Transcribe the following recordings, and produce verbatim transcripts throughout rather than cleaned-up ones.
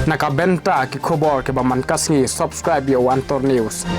Na ka bynta ki khubor kiba man ka sngi, subscribe ïa u Antor News.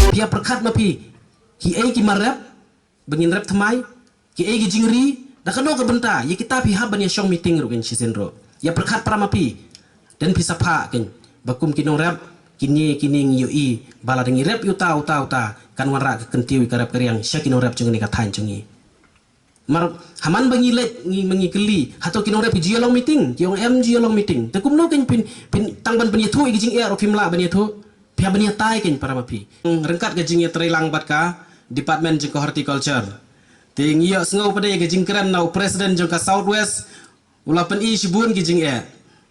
Phi ïa pyrkhat ma phi, kiei ki mar rep ba ngin rep thymmai, kiei ki jingri, da kano ka bynta, ïa kita phi hap ban ïa shong meeting ruh kein shisien ruh. Ïa pyrkhat para ma phi, dang phi sa phah kein ba kum ki nongrep kine kine ngi ïohi ba lada ngi rep ïa uta uta uta, kan wanrah ka kyntiew ïa ka rep ka riang sha ki nongrep jong kane ka thaiñ jong ngi. Mar, ha man ba ngi leit ngi, ma ngi kylli, hato ki nongrep ki ju ïa long meeting? Ki ong em, ju ïa long meeting. Te kumno kein phin, phin tang ban pynïathuh ïa ki jingeh ruh phim lah ban ïathuh? Phi hap ban ïatai kein para ma phi. Hmm, ryngkat ka jingïatreilang bad ka department jong ka horticulture, te ngi ïohsngew pat de ïa ka jingkren na u president jong ka South West, u la pyni shibun ki jingeh.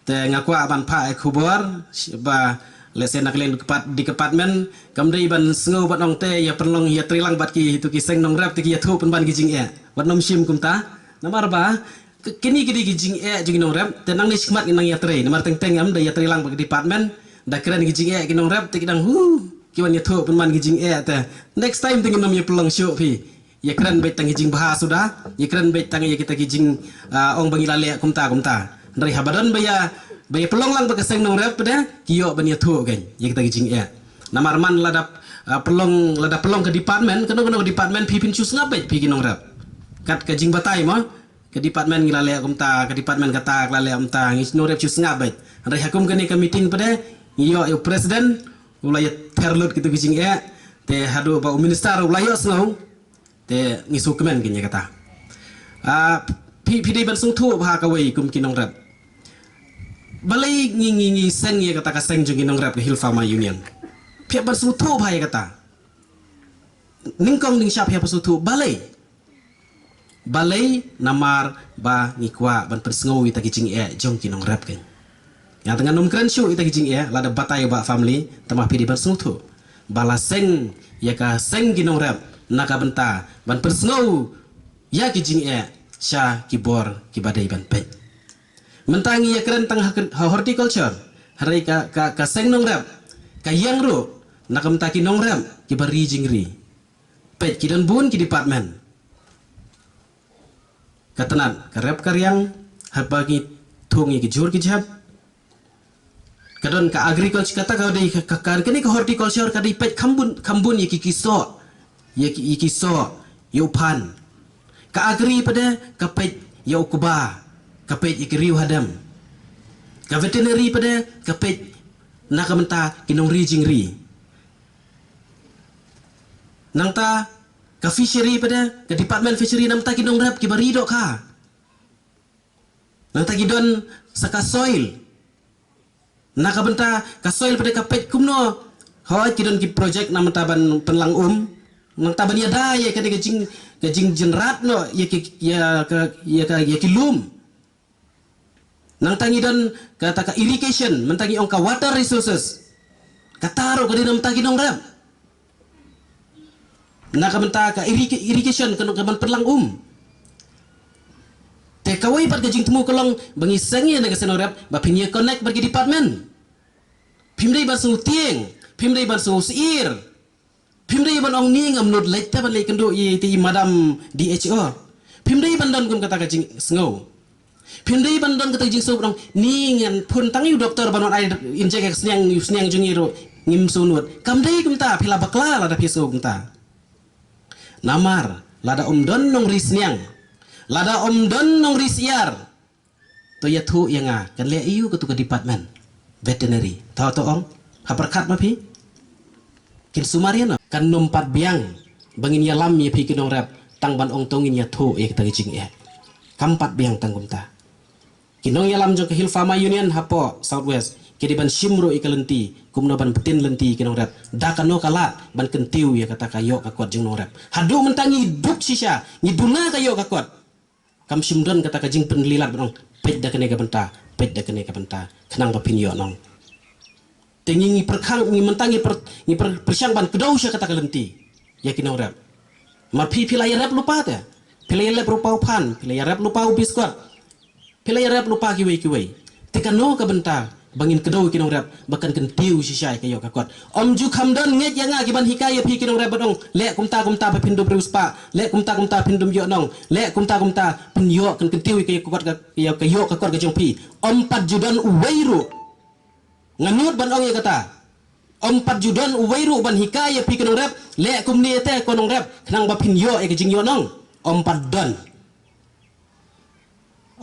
Te nga kwah ban phah ïa ka khubor ba lehse na ka liang depart-, department kam dei ban sngew ban ong te ïa pynlong ïatreilang bad ki, ïa tu ki seng nongrep te ki ïathuh pynban ki jingeh. Wat nym shim kumta. Namar ba k-, kine ki dei ki jingeh jong ki nongrep, te nangne shakhmat ngin nang ïatrei. Namar teng teng em da ïatreilang bad ka department, da kren ki jingeh ki nongrep te ki dang, hu, ki wan ïathuh pynban ki jingeh te. Next time te ngin nym ïa pynlong shuh phi. Ïa kren beit tang ki jingbha suda, ïa kren beit tang ïa kita ki jing, ah, ong ba ngi la leh kumta kumta. Hynrei haba don ba ïa, ba ïa pynlong lang bad ka seng nongrep pat de, ki ïoh ban ïathuh kein ïa kita ki jingeh. Namar man lada, ah, pynlong, lada pynlong ka department, kano kano ka department phi phin shu sngap beit phi ki nongrep. Kat ka jingbatai mo, ka department ngi la leh kumta, ka department kata ka la leh kumta, ngi nongrep shu sngap beit. Hynrei ha kum kane ka meeting pat de, ngi ïoh ïa u president u la ïather lut kita ki jingeh, te haduh ba u minister u la ïohsngew, te ngi sngewkmen kein ïa kata. Ah, phi, phi dei ban sngewthuh bha kawei kum ki nongrep. Balei ngi, ngi, ngi seng ïa kata ka seng jong ki nongrep ka Hill Farmer Union? Phi hap ban sngewthuh bha ïa kata. Nyngkong nyngshap phi hap ban sngewthuh balei. Balei? Namar ba ngi kwah ban pynsngew ïa kita ki jingeh jong ki nongrep kein. Nga te ngan nym kren shuh ïa kita ki jingeh, lada batai ïa u Bah Family, tangba phi dei ban sngewthuh ba la seng ïa ka seng ki nongrep na ka bynta ban pynsngew ïa ki jingeh sha ki bor kiba dei ban peit. Mynta ngi ïa kren tang ha, ha horticulture, hynrei ka, ka, ka seng nongrep ka ïeng ruh na ka bynta ki nongrep kiba ri jingri. Peit, ki don bun ki department. Ka tnat ka rep ka riang, haba ngi thung ïa ki jhur ki jhep. Ka don ka agriculture, kata ka dei ka, ka, ka, kane ka horticulture ka dei peit kham bun, kham bun ïa ki, ki soh, ïa ki, ïa ki soh, ïa u phan. Ka agri pat de ka peit ïa u kba, ka peit ïa ki riew hadem. Ka veterinary pat de ka peit na ka bynta ki nongri jingri. Nangta ka fishery pat de, ka department fishery, nangta ki nongrep kiba ri dohkha. Nangta ki don sa ka soil. Na ka bynta ka soil pat de ka peit kumno. Hooid ki don ki project na bynta ban pynlang um. Nangta ban ïada ïa kane ka jing, ka jingjynrat noh ïa ki, ïa ka, ïa ka, ïa ki lum. Nangta ngi don kata ka irrigation, mynta ngi ong ka water resources. Kata ruh ka dei na bynta ki nongrep. Na ka bynta ka irri-, irrigation ka, ka ban pynlang um. Te kawei pat ka jingthmu ka long ba ngi seng ïa na ka seng nongrep ba phin ïa connect bad ki department. Phim dei ban sngewtieng, phim dei ban sngewsyier. Phim dei ban ong ni ngam nud leit te ban leit kynduh ïa te i madam D H O. Phim dei ban don kum kata ka jingsngew. Phim dei ban don kata ka jingsngew ban ong ni ngan phone tang ïa u doktor ban wan ai inject ïa ka sniang, ïa u sniang jong ngi ruh ngim sngewnud. Kam dei kumta, phi la bakla lada phi sngew kumta. Namar lada ym don nongri sniang, lada ym don nongri syiar, to ïathuh ïa nga, kan leh aiu katu ka department veterinary? To, to ong, ha pyrkhat ma phi. Kin sumar ïa no? Kan nym pat biang ba ngin ïalam ïa phi ki nongrep tang ban ong to ngin ïathuh ïa kita ki jingeh. Kam pat biang tang kumta. Ki nongïalam jong ka Hill Farmer Union hapoh South West Ki dei ban shim ruh ïa ka lynti, kumno ban btin lynti ki nongrep. Da kano ka lad ban kyntiew ïa kata ka ïoh ka kot jong nongrep. Haduh mynta ngi duk shisha, ngi duna ka ïoh ka kot. Kam shym don kata ka jingpynlait ban ong, peit da kane ka bynta, peit da kane ka bynta, khnang ba phin ïoh nong. Te ngi ngi pyrkhang, ngi mynta ngi pyrshang ban kdew sha kata ka lynti ïa ki nongrep. Mar phi phi la ïarep lypa te. Phi la ïarep lypa u phan, phi la ïarep lypa u biskot. Phi la ïarep lypa kiwei kiwei. Te kano ka bynta ba ngin kdew ki nongrep ba kan kyntiew shisha ïa ka ïoh ka kot. Ym ju kham don ngeit ïa nga ki ban hikai ïa phi ki nongrep ban ong, leh kumta kumta ba phin dup riewspah, leh kumta kumta phin dup ïoh nong, leh kumta kumta phin ïoh kan kyntiew ïa ka ïoh ka kot ka, ïa ka ïoh ka kot ka jong phi. Ym pat ju don uwei ruh. Nga nud ban ong ïa kata. Ym pat ju don uwei ruh ban hikai ïa phi ki nongrep, leh kumne te ko nongrep, khnang ba phin ïoh ïa ka jingïoh nong. Ym pat don.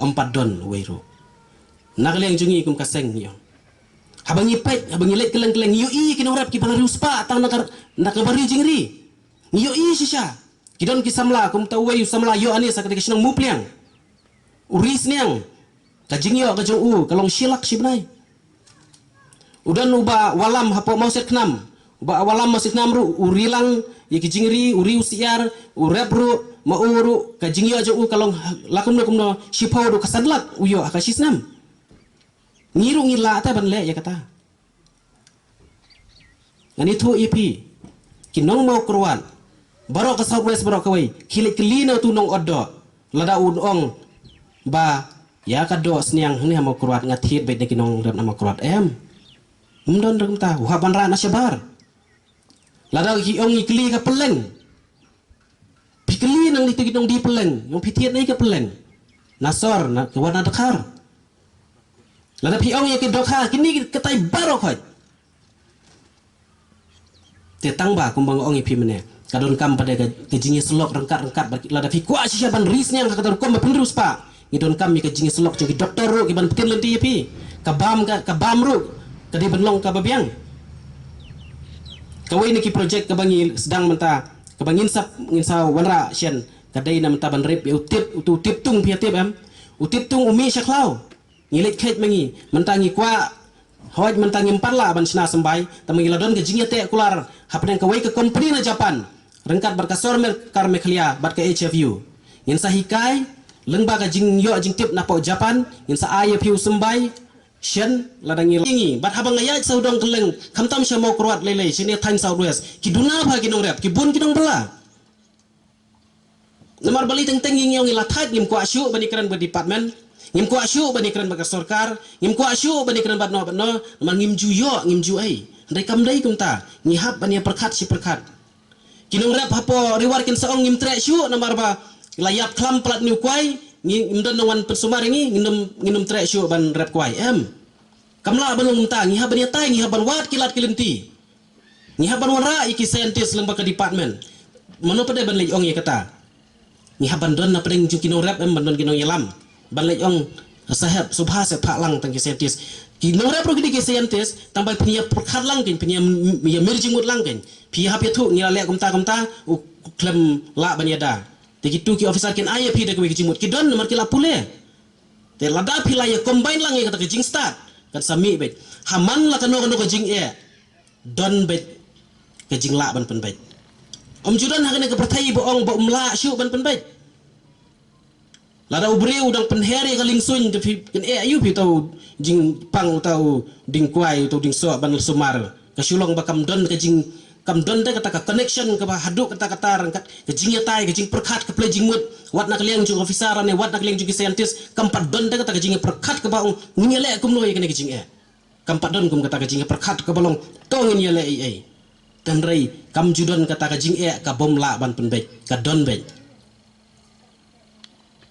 Ym pat don uwei ruh. Na ka liang jong ngi kum ka seng ngi ong, haba ngi peit, haba ngi leit kylleng kylleng, ngi ïohi ki nongrep kiba la riewspah tang na ka, na kaba ri jingri. Ngi ïohi shisha. Ki don ki samla, kumta uwei u samla ïoh ane sa kata ka shnong Mupliang. U ri sniang, ka jingïoh ka jong u ka long shi lak shi bnai. U don uba wallam hapoh Mawsiat Khnam, uba wallam Mawsiat Khnam ruh u ri lang ïa ki jingri, u ri u syiar, u rep ruh, ma u ruh, ka jingïoh jong u ka long la kumno kumno, shiphew ruh ka san lak u ïoh ha ka shi snem. Ngi ruh ngi lah te ban leh ïa kata. Ngan ïathuh ïa phi, ki nong Mawkyrwat baroh ka South West baroh kawei, ki leit kylli na utu u nong Otdoh. Lada un ong ba ïa ka doh sniang hangne ha Mawkyrwat, nga thied beit na ki nongrep na Mawkyrwat, em. Ym don ruh kumta, u hap ban rah na shabar. Lada ki ong ngi kylli ka Pylleng, phi kylli nangne ïa ki nongdie Pylleng, ong phi thied na ka Pylleng, na Sor, na ka, wat na Dkhar. Lada phi ong ïa ki Dohkha, kine kitai baroh khoit. Te tang ba kumba nga ong ïa phi mynne, ka donkam pat de ka, ka jingïasyllok ryngkat ryngkat bad, lada phi kwah shisha ban ri sniang ha kata ka rukom ba phin riewspah, ngi donkam ïa ka jingïasyllok jong ki doktor ruh ki ban btin lynti ïa phi. Ka bam, ka, ka bam ruh ka dei ban long kaba biang. Kawei na ki projek kaba ngi sdang mynta, kaba ngin sa, ngin sa wanrah shen, ka dei na mynta ban rep ïa u Tip, utu u Tip Tung, phi ïa tip em? U Tip Tung u mih sha khlaw. Ngi leit kheit ma ngi, mynta ngi kwah, hooid mynta ngim pat lah ban shna symbai, tangba ngi la don ka jingïateh kular hapdeng kawei ka kompani na Japan ryngkat bad ka sorkar Meghalaya bad ka H F U. Ngin sa hikai lyngba ka jingïoh jingtip napoh Japan, ngin sa ai ïa phi u symbai shen lada ngi la ngi. Bad haba nga ïaid sawdong kylleng, khamtam sha Mawkyrwat lei lei, shane thaiñ South West, ki duna bha ki nongrep, ki bun ki nongbylla. Namar balei teng teng ngi ong ngi la thait, ngim kwah shuh ban ïakren bad department, ngim kwah shuh ban ïakren bad ka sorkar, ngim kwah shuh ban ïakren bad no bad no, namar ngim ju ïoh, ngim ju ei. Hynrei kam dei kumta, ngi hap ban ïa pyrkhat shi pyrkhat. Ki nongrep hapoh Ri War kin sa ong ngim treh shuh namar ba la ïap khlam palat une u kwai, ngi, ngim don nongwan pynsumar ïa ngi, ngin ym, ngin ym treh shuh ban rep kwai, em. Kam lah ban long kumta, ngi hap ban ïatai, ngi hap ban wad ki lad ki lynti. Ngi hap ban wanrah ïa ki scientist lyngba ka department. Mano pat de ban leit ong ïa kata? Ngi hap ban don na pdeng jong ki nongrep, em, ban don ki nongïalam. Ban leit ong, sahep, sngewbha sa phah lang tang ki scientist. Ki nongrep ruh ki dei ki scientist, tangba phin ïa pyrkhat lang kein, phin ïa, ïa mir jingmut lang kein. Phi hap ïathuh, ngi la leh kumta kumta, u khlem lah ban ïada. Te kitu ki officer kin ai ïa phi da kawei ka jingmut, ki don namar ki la pule. Te lada phi la ïa combine lang ïa kata ka jingstad, kan sa mih beit. Ha man la kano kano ka jingeh, don beit ka jinglah ban pynbeit. Ym ju don ha kane ka pyrthei ba ong ba ym lah shuh ban pynbeit. Lada u briew u dang pynher ïa ka liengsuiñ te phi kyneh aïu phi uta u jingpang, uta u dieng kwai, uta u dieng soh ban sumar. Ka shu long ba kam don ka jing, kam don de kata ka connection kaba haduh katta katta ryngkat ka jingïatai, ka jingpyrkhat, ka plie jingmut, wat na ka liang jong officer ne wat na ka liang jong ki scientist, kam pat don de kata ka jingïapyrkhat kaba ong ngin ïaleh kumno ïa kane ka jingeh. Kam pat don kum kata ka jingïapyrkhat kaba long to ngin ïaleh ei ei. Hynrei kam ju don kata ka jingeh ka bym lah ban pynbeit, ka don beit.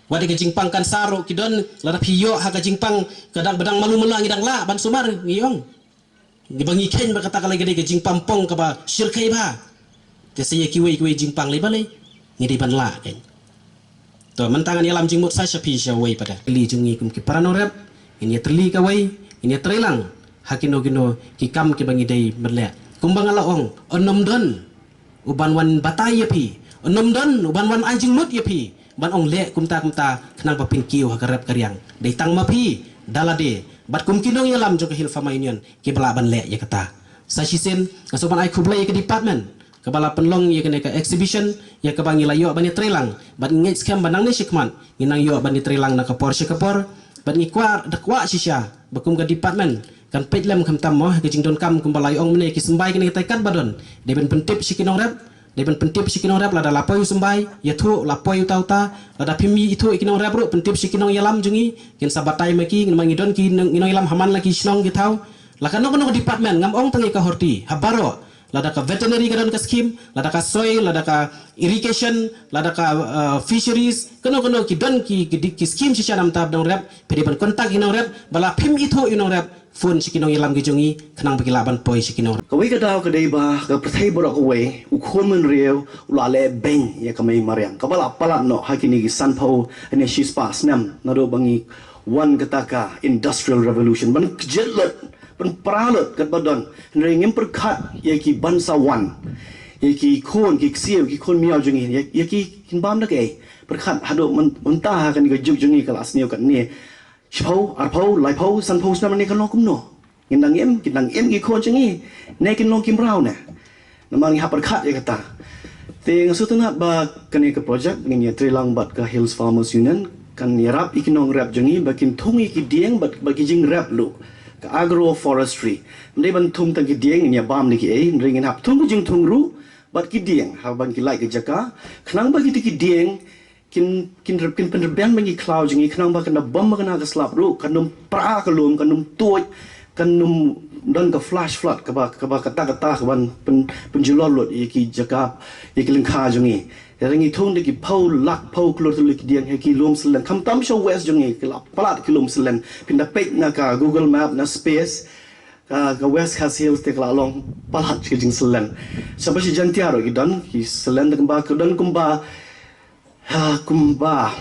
Wat ïa ka jingpang cancer ruh ki don, lada phi ïoh ha ka jingpang ka dang, ba dang malu malu ngi dang lah ban sumar, ngi ong. Ngi ba ngi kheiñ ba kata ka lei ka dei ka jingpang pong kaba shyrkhei bha. Te sa ïa kiwei kiwei jingpang lei balei ngi dei ban lah kein. To mynta ngan ïalam jingmut sa sha phi sha wei pat de. Kylli jong ngi kum ki para nongrep, ngin ïatylli kawei, ngin ïatreilang ha kino kino ki kam kiba ngi dei ban leh. Kumba nga la ong, yn ym don uban wan batai ïa phi, yn ym don uban wan ai jingmut ïa phi ban ong leh kumta kumta khnang ba phin kiew ha ka rep ka riang. Dei tang ma phi da lade, Bad kum ki nongïalam jong ka Hill Farmer Union kiba lah ban leh ïa kata. Sa shisien nga sngewbha ban ai khublei ïa ka department kaba la pynlong ïa kane ka exhibition, ïa kaba ngi la ïoh ban ïatreilang bad ngi ngeit skhem ba nangne shakhmat ngin nang ïoh ban ïatreilang na ka por sha ka por. Bad ngi kwah, da kwah shisha ba kum ka department kan peit lem khamtam mo ha ka jingdonkam kumba la ong mynne, ki symbai kane katai katba don, dei ban pyntip sha ki nongrep, dei ban pyntip sha ki nongrep, lada la poi u symbai, ïathuh, la poi uta uta, lada phim ithuh ïa ki nongrep ruh, pyntip sha ki nongïalam jong ngi, kin sa batai ma ki, namar ngi don ki nong-, ngi nongïalam ha man la ki shnong ki thaw. La kano kano ka department, ngam ong tang ïa ka horti, ha baroh, lada ka veterinary ka don ka scheme, lada ka soil, lada ka irrigation, lada ka, uh, fisheries, kano kano ki don ki, ki, ki scheme shisha namar ki nongrep, phi dei ban contact ïa ki nongrep, ba la phim ithuh ïa ki nongrep, phone sha ki nongïalam ki jong ngi, khnang ba ki lah ban poi sha ki nongrep. Kawei ka daw ka dei ba ka pyrthei baroh kawei, u khun mynriew u la leh beiñ ïa ka mei mariang kaba la palat noh ha kine ki sanphew, ha kine shispah snem naduh ba ngi wan kata ka industrial revolution, ban kjit lut, ban pra lut katba don. Hynrei ngim pyrkhat ïa ki ban sa wan, ïa ki khun, ki ksiew, ki khun miaw jong ngi, ïa, ïa ki kin bam da kaei? Pyrkhat haduh myn-, mynta ha kane ka juk jong ngi ka la sniew katne, shiphew, arphew, laiphew, sanphew snem ne kan long kumno? Ngin nang im, kin nang im ki khun jong ngi ne kin long ki mraw ne? Namar ngi hap pyrkhat ïa kata. Te nga sngewtynnat ba kane ka project ngin ïatreilang bad ka Hills Farmers Union kan ïarap ïa ki nongrep jong ngi ba kin thung ïa ki dieng bad, bad ki jingrep ruh, ka agroforestry. Ym dei ban thung tang ki dieng, ngin ïa bam da kiei, hynrei ngin hap thung ki jingthung ruh bad ki dieng ha ban ki lait ka jaka, khnang ba kita ki dieng kin, kin, kin pynrben bad ki khlaw jong ngi, khnang ba kan da bam ba kan da ka slap ruh, kan ym pra ka lum, kan ym tuid, kan ym don ka flash flood kaba, kaba kata kata kaban pyn, pynjulor lut ïa ki jaka, ïa ki lyngkha jong ngi. Ïa ngi thung da ki phew lak phew klur tylli ki dieng ha ki lum syllen, khamtam sha west jong ngi ki la palat ki lum syllen. Phin da peit na ka Google Map, na space, ka, ka West Khasi Hills te ka la long palat ki jingsyllen. Sha ba shi Jaintia ruh ki don ki syllen, da kumba, ka don kumba, ha, kumba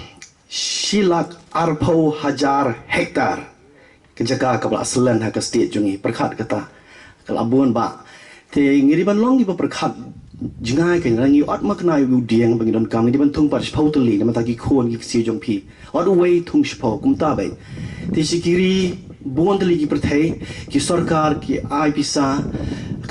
shi lak arphew hajar hektar ka jaka kaba la syllen ha ka state jong ngi. Pyrkhat kata, ka la bun ba. Te ngi dei ban long kiba pyrkhat jngai, ka ngi ot ma kane u dieng ba ngi donkam, ngi dei ban thung pat shiphew tylli namar ta ki khun ki ksiew jong phi. Ot uwei thung shiphew, kumta beit. Te shi ki ri, bun tylli ki pyrthei, ki sorkar ki ai pisa,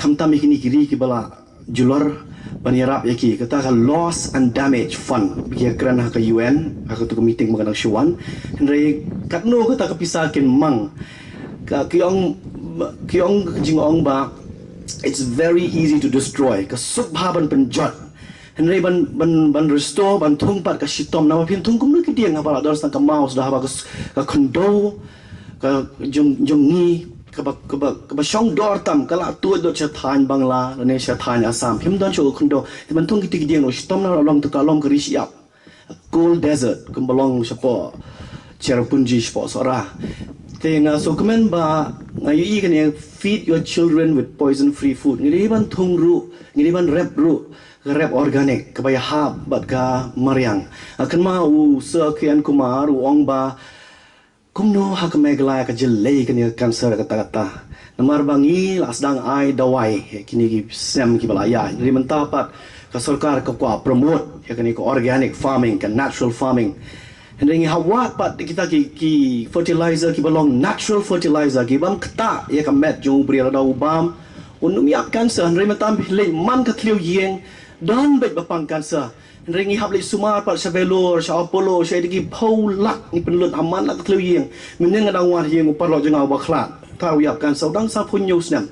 khamtam ïa kine ki ri kiba la julor ban ïarap ïa ki, kata ka loss and damage fund ba ki ïa kren ha ka U N ha katu ka meeting ba ka dang shu wan. Hynrei katno kata ka pisa kin mang? Ka, ki ong, ki ong, ka jingong ba it's very easy to destroy, ka suk bha ban pynjot. Hynrei ban, ban, ban restore, ban thung pat ka shitom. Namar phin thung kumno ki dieng haba la don sa ka maw suda, haba ka s-, ka khyndew ka jong, jong ngi kaba, kaba, kaba shong dor tam, ka la tuid lut sha thaiñ Bangla lane sha thaiñ Assam. Phim don shuh ka khyndew. Te ban thung kita ki dieng ruh shitom, na la long tu ka long ka ri shyiap, cold desert, kumba long shapoh Cherrapunji, shapoh Sohra. Te nga sngewkmen ba nga ïohi kane, feed your children with poison free food. Ngi dei ban thung ruh, ngi dei ban rep ruh ka rep organic kaba ïahap bad ka mariang. Nga kynmaw u Sir Kiran Kumar u ong ba kumno ha ka Meghalaya ka jyllei kane ka cancer kata kata. Namar ba ngi la sdang ai dawai kine ki snem kiba la ïaid. Hynrei mynta pat ka sorkar ka kwah promote ïa kane ka organic farming, ka natural farming. Hynrei ngi hap wad pat kita ki, ki fertilizer kiba long natural fertilizer, ki bym ktah ïa ka met jong u briew, lada u bam un ym ïap cancer. Hynrei mynta leit man ka thliew ïing don beit ba pang cancer. Hynrei ngi hap leit sumar pat sha Vellore, sha Apollo, sha ïa ki phew lak ngi pynlut ha man la ka thliew ïing. Mynnin nga dang wan ha ïing u paralok jong nga uba khlad, ta u ïap cancer, u dang sanphew hynñiew snem.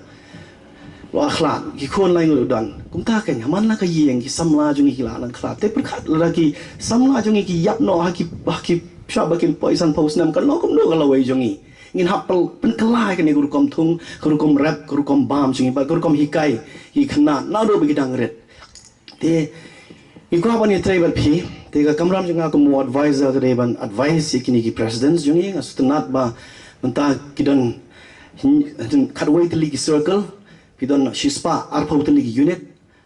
Ba khlad, ki khun lai ngut u don. Kumta kein, ha man la ka ïing ki samla jong ngi ki la nang khlad. Te pyrkhat lada ki samla jong ngi ki ïap noh ha ki, ha ki shah ba kin poi sanphew snem, kan long kumno ka lawei jong ngi? Ngin hap pyn-, pynkylla kane ka rukom thung, ka rukom rep, ka rukom bam jong ngi, bad ka rukom hikai ïa ki khynnah naduh ba ki dang rit. Te ngi kwah ban ïatrei bad phi, te ka kamram jong nga kum u advisor ka dei ban advise ïa kine ki presidents jong ngi. Nga sngewtynnat ba mynta ki don khatwei tylli ki circle, ki don shispah arphew tylli ki unit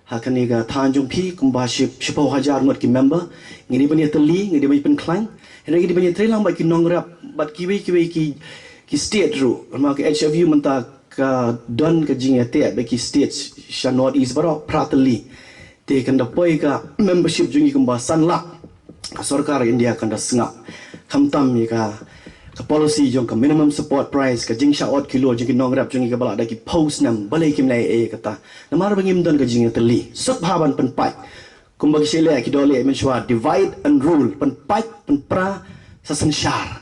ha kane ka thaiñ jong phi, kumba shi, shiphew hajar ngut ki member. Ngi dei ban ïatylli, ngi dei ban pynkhlaiñ, hynrei ngi dei ban ïatreilang bad ki nongrep, bad kiwei kiwei ki, ki state ruh. Namar ka H F U mynta ka don ka jingïateh bad ki state sha North East baroh phra tylli. Te kan da poi ka membership jong ngi kumba san lak. Ka sorkar India kan da sngap. Khamtam ïa ka ka policy jong ka minimum support price, ka jingshah ot kilo jong ki nongrep jong ngi kaba la da ki phew snem, balei kim leh ei ei kata? Namar ba ngim don ka jingïatylli. Suk bha ban pynpait. Kumba ki shu leh ki doh leh mynshuwa, divide and rule, pynpait, pynpra, sa synshar.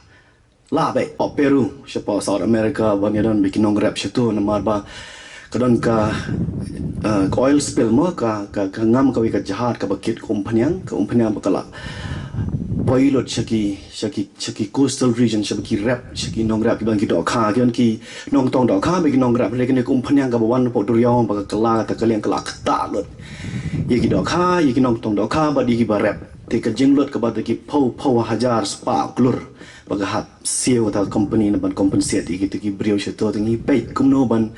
Lah beit, pop Peru, shapoh South America, ba ngi don beit ki nongrep shato, namar ba ka don ka, eh, ka oil spill mo, ka, ka, ka ngam kawei ka jahaj kaba kit ka umphniang, ka umphniang ba ka la poi lut sha ki, sha ki, sha ki coastal region, sha ki rep, sha ki nongrep, kiba ki dohkha, ki don ki nongtong dohkha, bad ki nongrep, hynrei kane ka umphniang kaba wan napoh duriaw, ba ka kylla, kata ka liang ka la ktah lut ïa ki dohkha, ïa ki nongtong dohkha, bad ïa kiba rep. Te ka jinglut kaba da ki phew, phew hajar spah klur ba ka hap siew kata ka company na ban compensate ïa kito ki briew shato. Te ngi peit kumno ban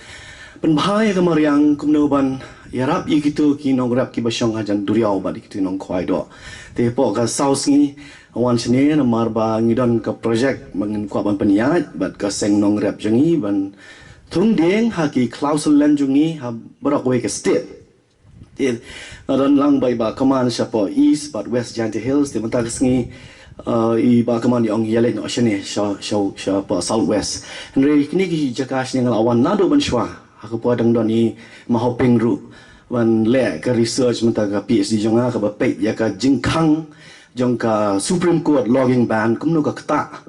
pynbha ïa ka mariang, kumno ban ïarap ïa kito ki nongrep kiba shong hajan duriaw bad ïa kito ki nongkhwai doh. Te hapoh ka saw sngi nga wan shane namar ba ngi don ka project ba ngin kwah ban pynïaid bad ka seng nongrep jong ngi ban thung dieng ha ki khlaw sylliang jong ngi ha baroh kawei ka state. Te nga don lang bad i Bah Kaman shapoh East bad West Jaintia Hills, te mynta ka sngi, uh, i Bah Kaman i ong ïaleit noh shane sha, sha, shapoh South West. Hynrei kine ki jaka shane nga la wan naduh mynshuwa, ha ka por dang don i Ma Hoping ruh ban leh ka research mynta ka PhD jong nga kaba peit ïa ka jingkhang jong ka Supreme Court logging ban, kumno ka ktah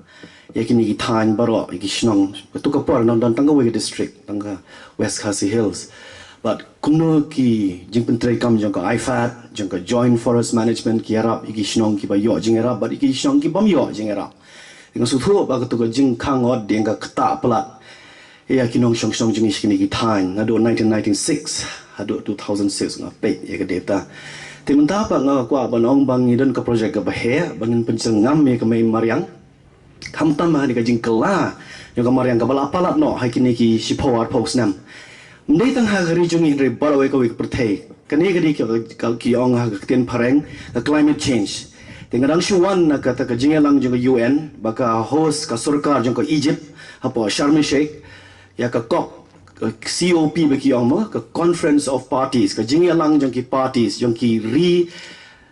ïa kine ki thaiñ baroh, ïa ki shnong. Kato ka por nang don tang kawei ka district, tang ka West Khasi Hills. Bad kumno ki jingpyntreikam jong ka IFAD, jong ka Joint Forest Management ki ïarap ïa ki shnong kiba ïoh jingïarap bad ïa ki shnong ki bym ïoh jingïarap. Nga sngewthuh ba kato ka jingkhang ot dang ka ktah palat ïa ki nongshong shnong jong ngi sha kine ki thaiñ naduh nineteen ninety-six haduh two thousand six, nga peit ïa ka data. Te mynta pat nga kwah ban ong ba ngi don ka project kaba heh ba ngin pynjngai ïa ka mei mariang. Khamtam ha kane ka jingkylla jong ka mariang kaba la palat noh ha kine ki shiphew arphew snem. Ym dei tang ha ka ri jong ngi hynrei baroh kawei ka pyrthei. Kane ka dei ka, ka, ki ong ha ka ktien phareng ka climate change. Te nga dang shu wan na kata ka jingïalang jong ka UN ba ka host ka sorkar jong ka Egypt hapoh Sharm el Sheikh ïa ka COP, ka C O P ba ki ong mo, ka Conference of Parties, ka jingïalang jong ki parties, jong ki ri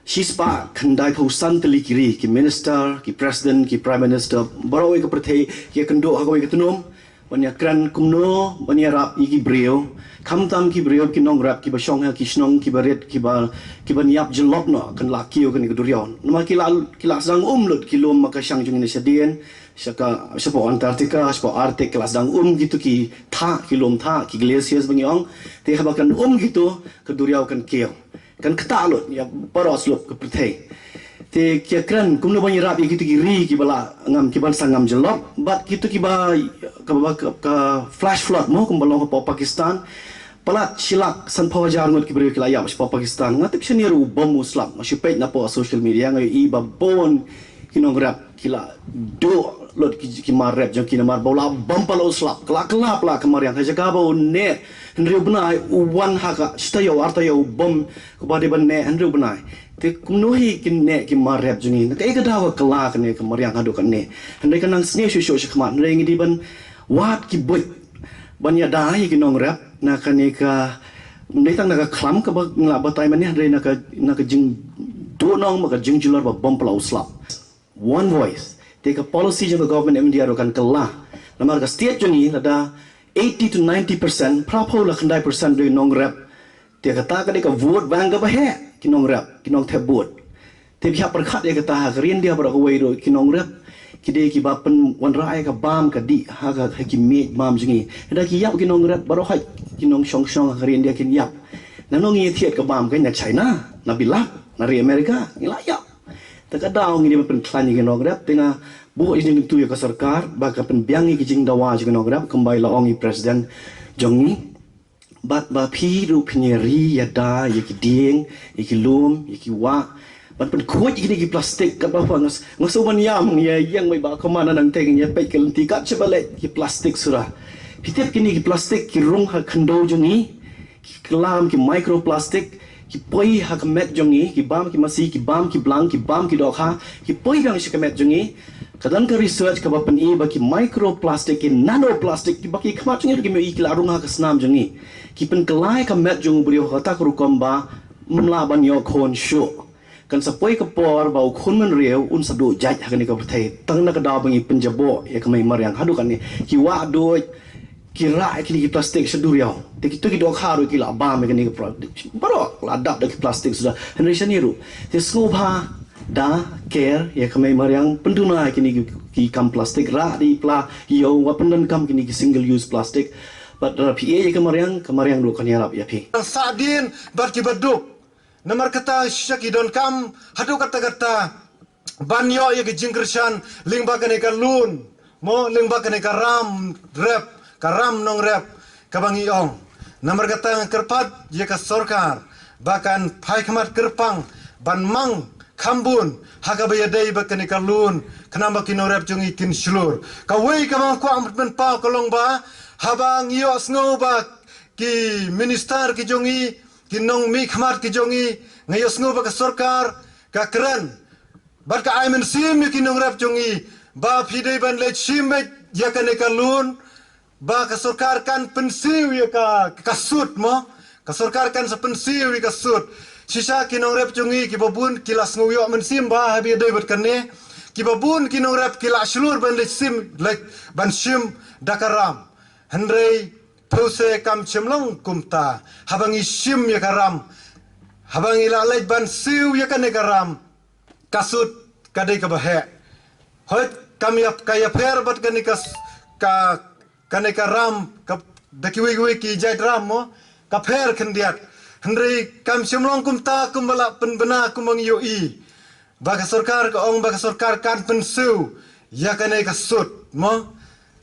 shispah khyndai phew san tylli ki ri, ki minister, ki president, ki prime minister, baroh kawei ka pyrthei, ki ïakynduh ha kawei ka tnum ban ïakren kumno ban ïarap ïa ki briew, khamtam ki briew ki nongrep kiba shong ha ki shnong kiba rit, kiba, kiban ïap jyllop noh, kan la kiew kane ka duriaw. Namar ki la, ki la sdang um lut ki lum ma ka shang jong ngi na shadien, sha ka, shapoh Antarctica, shapoh Arctic, ki la sdang um kito ki thah, ki lum thah, ki glaciers ba ngi ong. Te haba kan um kito, ka duriaw kan kiew, kan ktah lut ïa baroh shlur ka pyrthei. Te ki ïakren kumno ban ïarap ïa kito ki ri kiba la ngam, kiban sa ngam jyllop, bad kito kiba, ka, ka, ka flash flood mo, kumba long hapoh Pakistan. Palat shi lak sanphew hajar ngut ki briew ki la ïap shapoh Pakistan. Nga tip shane ruh u bym u slap. Nga shu peit napoh social media, nga ïohi ba bun ki nongrep ki la duh lut ki, ki mar rep jong ki namar ba u la bym palat u slap. Ka la kylla palat ka mariang, ha jaka ba u neh hynriew bnai, u wan ha ka shi taïew ar taïew, u bym kaba dei ban neh hynriew bnai. Te kumno hi kin neh ki mar rep jong ngi? Na kaei ka daw ka kylla kane ka mariang haduh katne? Hynrei ka nang sniew shuh shuh shakhmat, hynrei ngi dei ban wad ki buit ban ïada ïa ki nongrep na kane ka, ym dei tang na ka khlam kaba ngi la batai mynne, hynrei na ka, na ka jingduhnong bad ka jingjulor ba bym palat u slap. One voice. Te ka policy jong ka government of India ruh kan kylla. Namar ka state jong ngi lada eighty to ninety percent, phra phew la khyndai percent dei nongrep. Te kata ka dei ka vote bank kaba heh, ki nongrep, ki nongthep vote. Te phi hap pyrkhat ïa kata, ha ka ri India baroh kawei ruh ki nongrep ki dei kiba pynwanrah ïa ka bam ka dih ha ka, ha ki miej bam jong ngi. Lada ki ïap ki nongrep baroh, hooid, ki nongshong shnong ha ka ri India kin ïap. Nangno ngin ïa thied ka bam? Ka na China, na Bilat, na ri America, ngi la ïap. Te ka daw ngi dei ban pynkhlaiñ ïa ki nongrep, te nga buh ïa ka jingkyntu ïa ka sorkar ba kan pynbiang ïa ki jingdawa jong ki nongrep, kumba la ong i president jong ngi. Bad ba phi ruh phin ïa ri ïada ïa ki dieng, ïa ki lum, ïa ki wah, ban pynkhuid ïa kine ki plastik, katba pha nga s-, nga sngew ban ïam, ngi ïa ïeng bad i Bah Kaman, nang teng ïa peit ka lynti kat shaba leh ki plastik sura. Phi tip kine ki plastik ki rung ha khyndew jong ngi, ki kylla kum ki microplastic, ki poi ha ka met jong ngi, ki bam ki masi, ki bam ki blang, ki bam ki dohkha, ki poi biang sha ka met jong ngi. Ka don ka research kaba pyni ba ki microplastic, ki nanoplastic, kiba ki khmat jong ngi ruh kim ïohi, ki la rung ha ka snam jong ngi. Ki pynkylla ïa ka met jong u briew ha kata ka rukom ba ym lah ban ïoh khun shuh. Kan sa poi ka por ba u khun mynriew un sa duh jait ha kane ka pyrthei. Tang na ka daw ba ngi pynjaboh ïa ka mei mariang haduh kane, ki wah duh, ki rah ïa kine ki plastik sha duriaw. Te kito ki dohkha ruh ki la bam ïa kine ki plastik. Baroh la dap da ki plastik suda. Hynrei shane ruh, te sngewbha da ker ïa ka mei mariang, pynduna ïa kine ki, ki kam plastik, rah da i pla ïew, wat pyndonkam kine ki single use plastik. Bad lada phi ïeh ïa ka mariang, ka mariang ruh kan ïarap ïa phi. Sah dien bad kiba duk. Namar kata shisha ki donkam haduh katta katta ban ïoh ïa ka jingkyrshan lyngba kane ka lun, mo, lyngba kane ka ram rep, ka ram nongrep kaba ngi ong. Namar kata nga kyrpad ïa ka sorkar ba kan phai khmat kyrpang ban mang kham bun ha kaba ïadei bad kane ka lun, khnang ba ki nongrep jong ngi kin shlur. Kawei kaba nga kwah ban pynpaw ka long ba haba ngi ïohsngew ba ki minister ki jong ngi, ki nongmihkhmat ki jong ngi, nga ïohsngew ba ka sorkar ka kren bad ka ai mynsiem ïa ki nongrep jong ngi ba phi dei ban leit shim beit ïa kane ka lun, ba ka sorkar kan pynsiew ïa ka, ka sut, mo. Ka sorkar kan sa pynsiew ïa ka sut. Shisha ki nongrep jong ngi kiba bun ki la sngew ïoh mynsiem ba haba ïadei bad kane, kiba bun ki nongrep ki la shlur ban leit shim, leit ban shim da ka ram. Hynrei phewse kam shym long kumta. Haba ngi shim ïa ka ram, haba ngi la leit ban siew ïa kane ka ram, ka sut ka dei kaba heh. Hooid, kam ïa, ka ïapher bad kane ka s-, ka, kane ka ram, ka, da kiwei kiwei ki jait ram, mo, ka pher khyndiat. Hynrei kam shym long kumta kumba la pynbna kumba ngi ïohi. Ba ka sorkar ka ong ba ka sorkar kan pynsiew ïa kane ka sut, mo.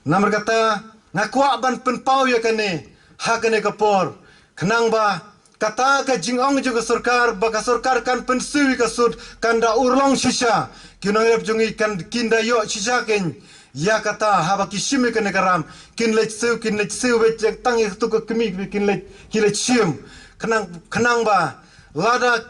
Namar kata nga kwah ban pynpaw ïa kane ha kane ka por, khnang ba kata ka jingong jong ka sorkar, ba ka sorkar kan pynsiew ïa ka sut, kan da urlong shisha. Ki nongrep jong ngi kan, kin da ïoh shisha kein ïa kata, haba ki shim ïa kane ka ram, kin leit siew, kin leit siew beit tang ïa kato ka kmie, kin leit, kin leit shim. Khnang, khnang ba lada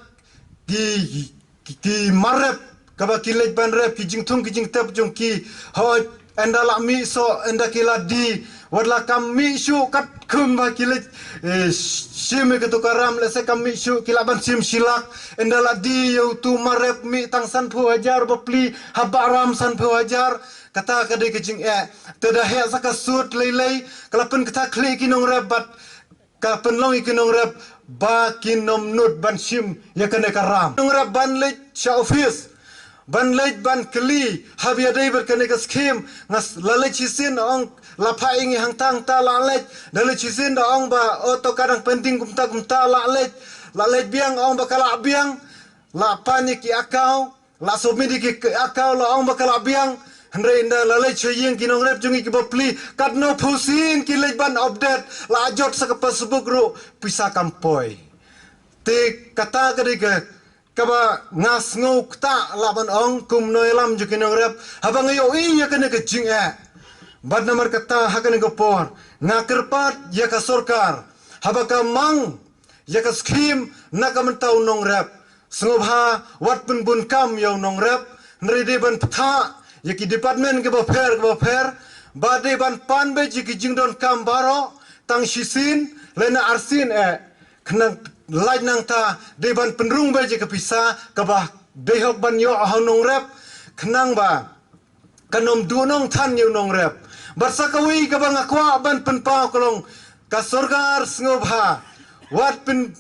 ki, ki, ki mar rep kaba ki leit ban rep, ki jingthung ki jingtep jong ki, hooid, ynda la mih soh, ynda ki la die, wat la kam mih shuh katkum ba ki leit, eh, sh-, shim ïa kato ka ram, lehse kam mih shuh, ki lah ban shim shi lak, ynda la die ïa uto u mar rep mih tang sanphew hajar bapli, ha bah ram sanphew hajar, kata ka dei ka jingeh. Te da heh sa ka sut lei lei, ka la pynkthah khlieh ki nongrep bad ka pynlong ïa ki nongrep ba kin ym nud ban shim ïa kane ka ram. Nongrep ban leit sha office, ban leit ban kylli haba ïadei bad kane ka skhim, nga s-, la leit shisien ong la phah ïa ngi hangta hangta, la leit, da leit shisien da ong ba, oh, to ka dang pending kumta kumta, la leit, la leit biang ong ba ka la biang, la pan ïa ki account, la submit ïa ki account, la ong ba ka la biang. Hynrei ynda la leit sha ïing ki nongrep jong ngi ki bapli, katno phew sien ki leit ban update, la jot sa ka passbook ruh pisa kam poi. Te kata ka dei ka, kaba nga sngew ktah lah ban ong kum u nongïalam jong ki nongrep haba nga ïohi ïa kane ka jingeh. Bad namar kata ha kane ka por nga kyrpad ïa ka sorkar, haba ka mang ïa ka skhim na ka bynta u nongrep, sngewbha wat pynbun kam ïa u nongrep. Hynrei dei ban pynthah ïa ki department kiba pher kiba pher, ba dei ban pan beit ïa ki jingdonkam baroh, tang shisien lane arsien eh. Khnang lait nangta dei ban pynrung beit ïa ka pisa kaba dei hok ban ïoh ha u nongrep, khnang ba kan ym duh nongthan ïa u nongrep. Bad sa kawei kaba nga kwah ban pynpaw ka long, ka sorkar sngewbha wat pyn,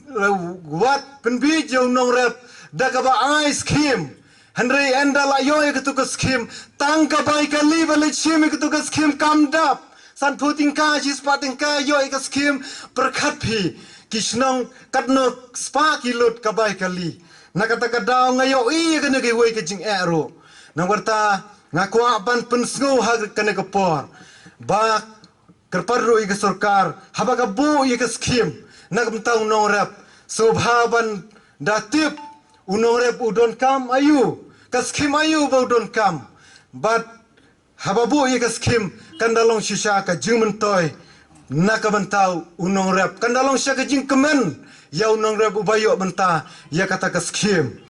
wat pynbiej ïa u nongrep da kaba ai skhim. Hynrei ynda la ïoh ïa kato ka skhim, tang ka bai kali ba leit shim ïa kato ka skhim kam dap. Sanphew tyngka, shispah tyngka ïoh ïa ka skhim, pyrkhat phi, ki shnong katno spah ki lut ka bai kali. Na kata ka daw nga ïohi ïa kane kawei ka jingeh ruh. Namar kata nga kwah ban pynsngew ha kane ka por ba kyrpad ruh ïa ka sorkar, haba ka buh ïa ka skhim na ka bynta u nongrep, sngewbha ban da tip u nongrep u donkam aïu, ka skhim aïu ba u donkam. Bad haba buh ïa ka skhim, kan da long shisha ka jingmyntoi na ka bynta u nongrep, kan da long shisha ka jingkmen ïa u nongrep uba ïoh bynta ïa kata ka skhim.